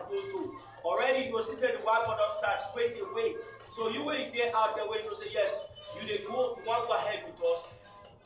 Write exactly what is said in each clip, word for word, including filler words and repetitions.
Go to. Already, you go see say the wagon don start straight away. So you wey you dey out there, wey you know say yes, you dey go, you wan go ahead with us,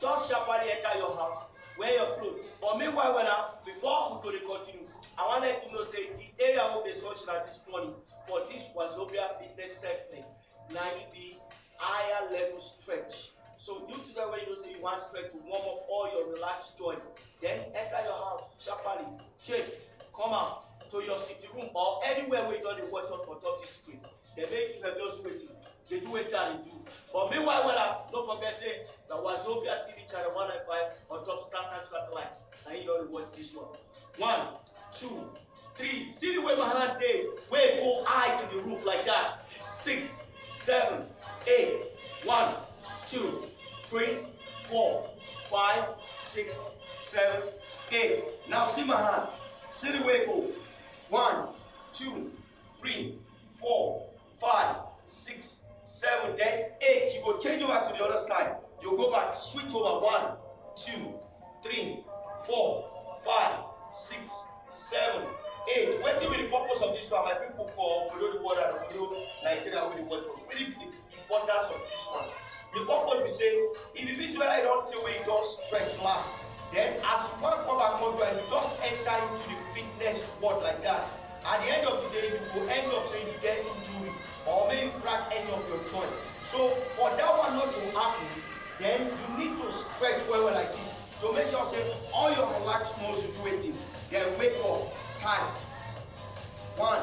just sharply enter your house, wear your clothes. But meanwhile, well, now, before we go dey continue, I wan let you know say the area wey dey search na this morning for this Wazobia fitness segment, na im be higher level stretch. So you too, wey you know say you wan stretch to warm up all your relaxed joint, then enter your house sharply, change, come out to your sitting room or anywhere wey you don dey watch us for top this screen. Then make you just do wetin dey do wetin I dey do. But meanwhile, well, no forget say na Wazobia T V channel one nine five on top Startime Satellite. Na you don dey watch this one. One, two, three. See the way my hand dey, wey go high to the roof like that. Six, seven, eight. One, two, three, four, five, six, seven, eight. Now see my hand. See the way go. One, two, three, four, five, six, seven, then eight. You go change over to the other side. You go back, switch over. One, two, three, four, five, six, seven, eight. Wetin be the purpose of this one, my people for Obodo the world and Obodo Nigeria wey dey watch us? Wetin be the importance of this one? The purpose be say, if e be say whether you don tey wey you don stretch last, then as you wan come back come do am, you just enter into the fitness world like that. At the end of the day, you go end up say you get injury or make you crack any of your joint. So for that one not to happen, then you need to stretch well well like this to make sure say all your relaxed muscles do wetin, dem wake up tight. One,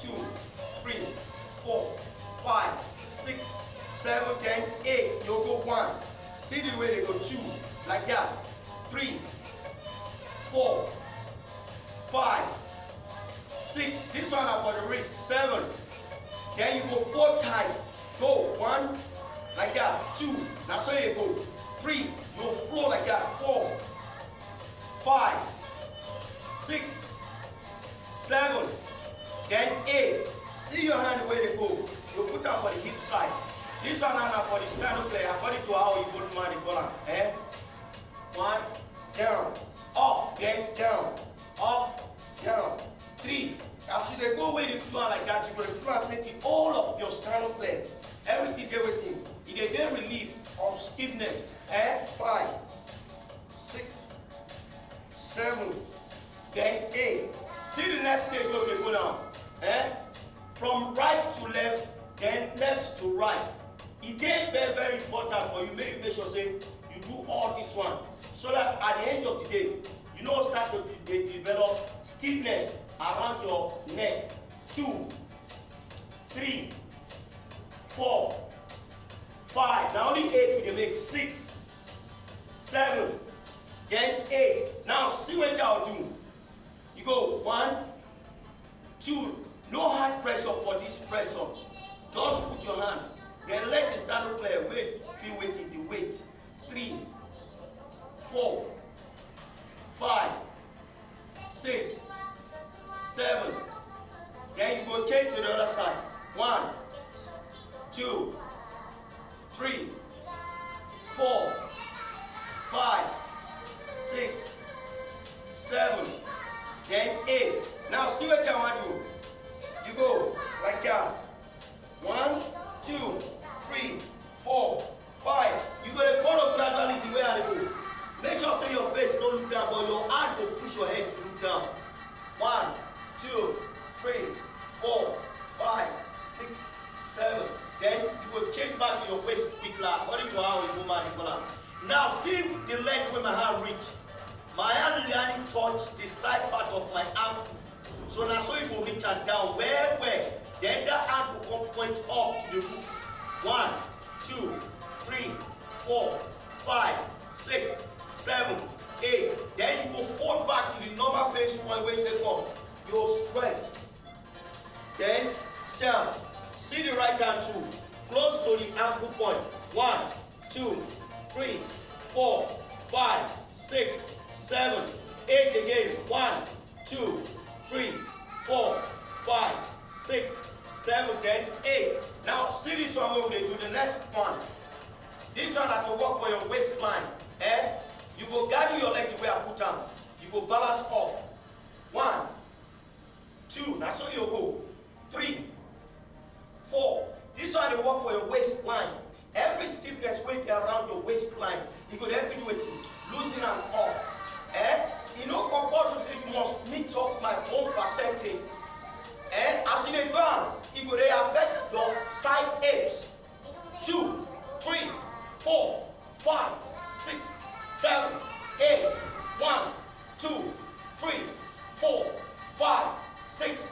two, three, four, five, six, seven, then eight. You go one. See the way they go. Two, like that. Three, four, five, six. This one na for the wrist. Seven. Then you go four tight. Go. One, like that. Two. Na so you go. Three. You go flow like that. Four, five, six, seven, then eight. See your hand wey dey go. You put am for the hip side. This one na for the stand up player, according to how Igbo man dey call am. Eh? One, down, up, then down, up, down. Three. As you dey go wey you do am like that, you go dey feel am say the whole of your stand up leg, everything dey wetin, e dey dey relief of stiffness. Eh? Five, six, seven, then eight. See the next stage wey we dey go now. Eh? From right to left, then left to right. E dey very very important for you make you make sure say you do all this one, so that at the end of the day, you no start to dey develop stiffness around your neck. Two, three, four, five. Na only eight we dey make. Six, seven, then eight. Now see wetin I do. You go one, two. No hard pressure for this press up. Just put your hand, then let the stand up player wey feel wetin dey wait. Three, four, five, six, seven. Then you go change to the other side. One, two, three, four, five, six, seven, then eight. Now see wetin I wan do. You go like that. One, two, three, four, five. You go dey follow gradually the way I dey go. Make sure say your face no look down, but your hand go push your head to look down. One, two, three, four, five, six, seven. Then you go change back to your waist quick la, according to how Igbo man dey call am. Now see the length wey my hand reach. My hand really touch the side part of my ankle. So na so you go reach am down well well. Then that hand go come point up to the roof. One, two, three, four, five, six, seven, eight. Then you go fold back to the normal base point wey you take up. You go stretch. Then sit down. See the right hand too. Close to the ankle point. One, two, three, four, five, six, seven, eight again. One, two, three, four, five, six, seven, then eight. Now see this one wey we dey do, the next one. This one na to work for your waistline. Eh? You go gather your leg the way I put am. You go balance up. One, Two, na so you go. Three, four. This one dey work for your waistline. Every stiffness wey dey around your waistline, e go dey help you do wetin? Loosen am up. Eh? E no compulsory say you must meet up my own percentage. Eh? As you dey do am, e go dey affect your side hips. Two, three, four, five, six, seven, eight. One, two, three, four, five, six,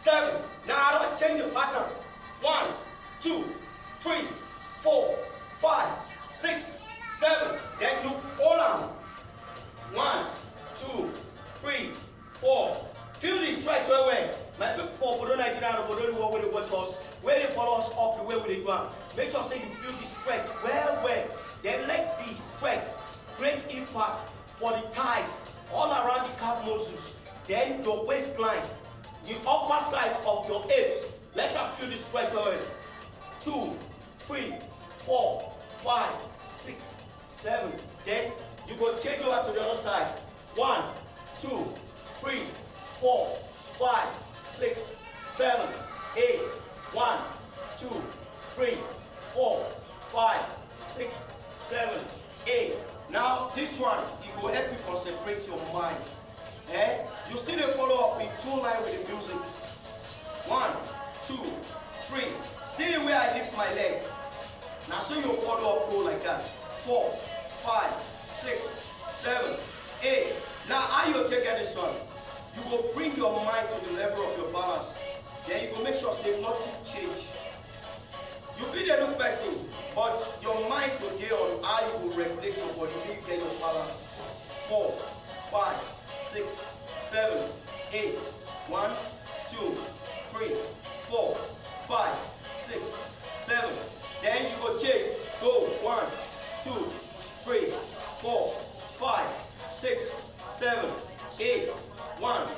seven. Now I don change the pattern. One, two, three, four, five, six, seven. Then you hold am. One, two, three, four. Feel the stretch well well. My people for Obodo Nigeria and Obodo the world wey dey watch us, wey dey follow us up the way we dey do am. Make sure say you feel the stretch well well. Then let the stretch create impact for the thighs, all around the calf muscles, then your waistline, the upper side of your hips. Let am feel the stretch well well. Two, three, four, five, six, seven. Then you go change over to the other side. One, two, three, four, five, six, seven, eight. One, two, three, four, five, six, seven, eight. Now this one, e go help you concentrate your mind. Eh? You still dey follow up in two line with the music. One, two, three. See where I lift my leg. Na so you follow up go like that. Four, five, six, seven, eight. Now how you take get this one? You go bring your mind to the level of your balance. Then you go make sure say nothing change. You fit dey look person, but your mind go dey on how you go regulate your body make you get your balance. Four, five, six, seven, eight. One, two, three, four, five, six, seven. Then you go change. Go one, two, three, four, five, six, seven, eight. One,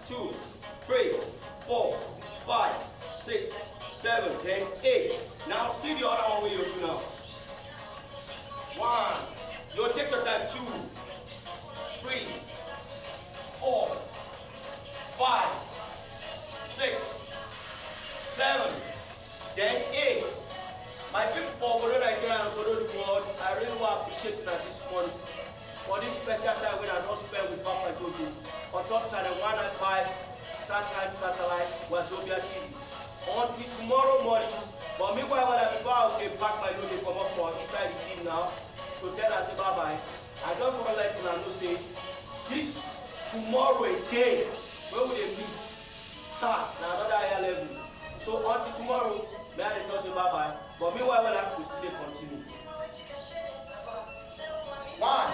two, three, four, five, six, seven, then eight. Now see the other one wey you do now. One, you take your time. Two, three, four, five, six, seven, then eight. My people for Obodo Nigeria and Obodo the world, I really wan appreciate una this morning for this special time wey I don spend with Papa Jojo on top channel one nine five, Star Time Satellite, Wazobia T V. Until tomorrow morning, but meanwhile, when I, before I dey pack my load dey comot for inside the team now to tell am say bye bye, I just wan let una know say this tomorrow again wey we dey meet, ha, na another higher level. So until tomorrow, may I dey talk say bye bye. But meanwhile, when I, we still dey continue. One.